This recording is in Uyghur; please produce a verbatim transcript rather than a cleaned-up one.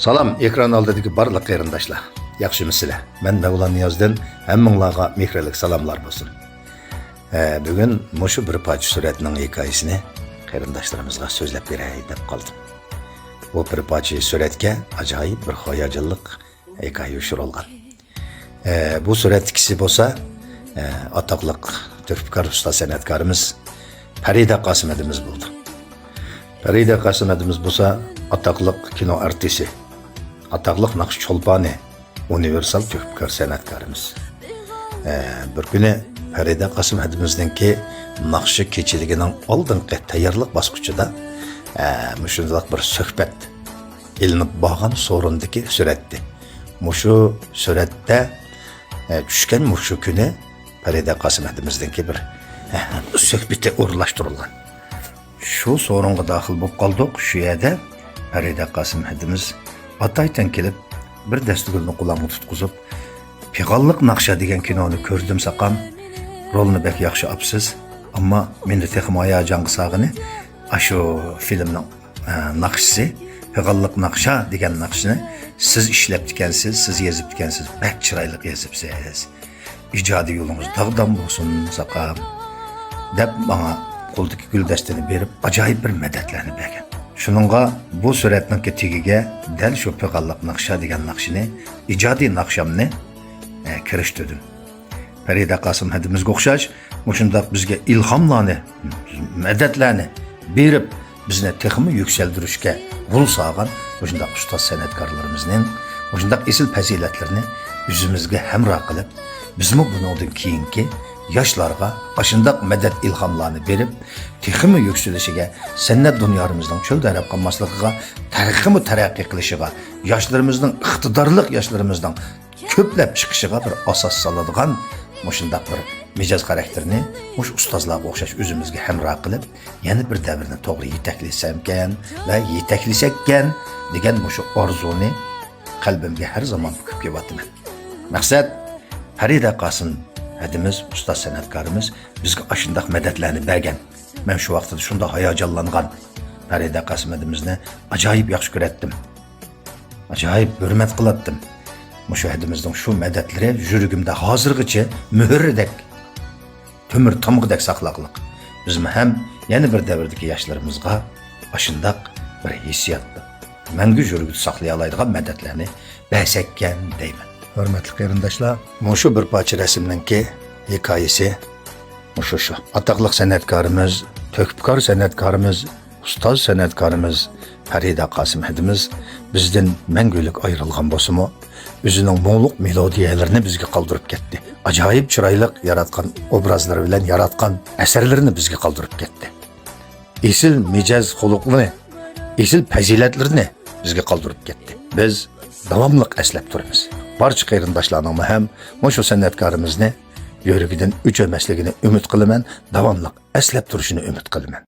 سالام، ئېكران ئالدىدىكى بارلىق قېرىنداشلار. ياخشىمۇسىلەر؟ مەن مەۋلان نىيازدىن ھەممىڭلارغا مېھىرلىك سالاملار بولسۇن. ھە، بۈگۈن مۇشۇ بىر پارچە سۈرەتنىڭ ھېكايىسىنى قېرىنداشلىرىمىزغا سۆزلەپ بېرەي دەپ قالدىم. بۇ بىر پارچە سۈرەتكە ئاجايىپ بىر ھاياجانلىق ھېكايە يوشۇرۇلغان. ئە، بۇ سۈرەتتىكىسى بولسا، ئە، ئاتاقلىق تۆھپىكار ئۇستاز سەنئەتكارىمىز پەرىدە قاسىم ھەدىمىز بولىدۇ. پەرىدە قاسىم ھەدىمىز بولسا ئاتاقلىق كىنو ئارتىسى، ئاتاقلىق ناخشا چولپانى، ئۇنىۋېرسال تۆھپىكار سەنئەتكارىمىز. ئە، بىر كۈنى پەرىدە قاسىم ھەدىمىزنىڭكى ناخشا كېچىلىكىنىڭ ئالدىنقى تەييارلىق باسقۇچىدا، ئە، مۇشۇنداق بىر سۆھبەت ئېلىنىپ بارغان سورۇندىكى سۈرەتتى. مۇشۇ سۈرەتتە، ئە، چۈشكەن مۇشۇ كۈنى پەرىدە قاسىم ھەدىمىزنىڭكى بىر، ئە، سۆھبىتى ئورۇنلاشتۇرۇلغان. شۇ سورۇنغا داخىل بولۇپ قالدۇق. شۇ يەردە پەرىدە قاسىم ھەدىمىز ئاتايتىن كېلىپ، بىر دەستىگۈلنى قولۇمغا تۇتقۇزۇپ، «پىغانلىق ناخشا دېگەن كىنونى كۆردۈم ساقام، رولنى بەك ياخشى ئاپسىز، ئەمما مېنى تېخىمۇ ھاياجانغا سالغىنى ئاشۇ فىلىمنىڭ، ئە، ناخشىسى، پىغانلىق ناخشا دېگەن ناخشىنى سىز ئىشلەپتىكەنسىز، سىز يېزىپتىكەنسىز، بەك چىرايلىق يېزىپسىز.» «ئىجادىي يولىڭىز داغدام بولسۇن، ساقام» دەپ، ماڭا قولىدىكى گۈلدەستىنى بېرىپ، ئاجايىپ بىر مەدەتلەرنى بەرگەن. شۇنىڭغا بۇ سۈرەتنىڭكى تېگىگە دەل شۇ پىغانلىق ناخشا دېگەن ناخشىنى، ئىجادىي ناخشامنى، ئە، كىرىشتۈردۈم. پەرىدە قاسىم ھەدىمىزگە ئوخشاش، مۇشۇنداق بىزگە ئىلھاملارنى، مەدەتلەرنى بېرىپ، بىزنى تېخىمۇ يۈكسەلدۈرۈشكە رول سالغان مۇشۇنداق ئۇستاز سەنئەتكارلىرىمىزنىڭ مۇشۇنداق ئېسىل پەزىلەتلىرىنى ئۆزىمىزگە ھەمراھ قىلىپ، بىزمۇ بۇنىڭدىن كېيىنكى ياشلارغا ئاشۇنداق مەدەت ئىلھاملارنى بېرىپ، تېخىمۇ يۈكسىلىشىگە، سەنئەت دۇنيامىزنىڭ چۆلدە ھەيران قالماسلىقىغا، تېخىمۇ تەرەققىي قىلىشىغا، ياشلىرىمىزنىڭ، ئىقتىدارلىق ياشلىرىمىزنىڭ كۆپلەپ چىقىشىغا بىر ئاساس سالىدىغان مۇشۇنداق بىر مىجەز خاراكتېرنى مۇشۇ ئۇستازلارغا ئوخشاش ئۆزىمىزگە ھەمراھ قىلىپ، يەنە بىر دەۋرنى توغرا يېتەكلىسەمكەن ۋە يېتەكلىسەككەن دېگەن مۇشۇ ئارزۇنى قەلبىمگە ھەر زامان پۈكۈپ كېلىۋاتىمەن. مەقسەت، پەرىدە قاسىم ھەدىمىز، ئۇستاز سەنئەتكارىمىز بىزگە ئاشۇنداق مەدەتلەرنى بەرگەن. مەن شۇ ۋاقىتتا شۇنداق ھاياجانلانغان، پەرىدە قاسىم ھەدىمىزنى ئاجايىپ ياخشى كۆرەتتىم. ئاجايىپ ھۆرمەت قىلاتتىم. مۇشۇ ھەدىمىزنىڭ شۇ مەدەتلىرى يۈرىكىمدە ھازىرغىچە مۆھۈردەك، تۆمۈر تامغىدەك ساقلاقلىق. بىزمۇ ھەم يەنە بىر دەۋردىكى ياشلىرىمىزغا ئاشۇنداق بىر ھېسسىياتنى مەڭگۈ يۈرىكىدە ساقلىيالايدىغان مەدەتلەرنى بەرسەككەن دەيمەن. ھۆرمەتلىك قېرىنداشلار، مۇشۇ بىر پارچە رەسىمنىڭكى ھېكايىسى مۇشۇ شۇ. ئاتاقلىق سەنئەتكارىمىز، تۆھپىكار سەنئەتكارىمىز، ئۇستاز سەنئەتكارىمىز پەرىدە قاسىم ھەدىمىز بىزدىن مەڭگۈلۈك ئايرىلغان بولسىمۇ، ئۆزىنىڭ مۇڭلۇق مېلودىيەلىرىنى بىزگە قالدۇرۇپ كەتتى. ئاجايىپ چىرايلىق ياراتقان ئوبرازلىرى بىلەن ياراتقان ئەسەرلىرىنى بىزگە قالدۇرۇپ كەتتى. ئېسىل مىجەز خۇلقىنى، ئېسىل پەزىلەتلىرىنى بىزگە قالدۇرۇپ كەتتى. بىز داۋاملىق ئەسلەپ تۇرىمىز. بارچە قېرىنداشلارنىڭمۇ ھەم مۇشۇ سەنئەتكارىمىزنى يۈرىكىدىن ئۆچۈرمەسلىكىنى ئۈمىد قىلىمەن، داۋاملىق ئەسلەپ تۇرۇشىنى ئۈمىد قىلىمەن.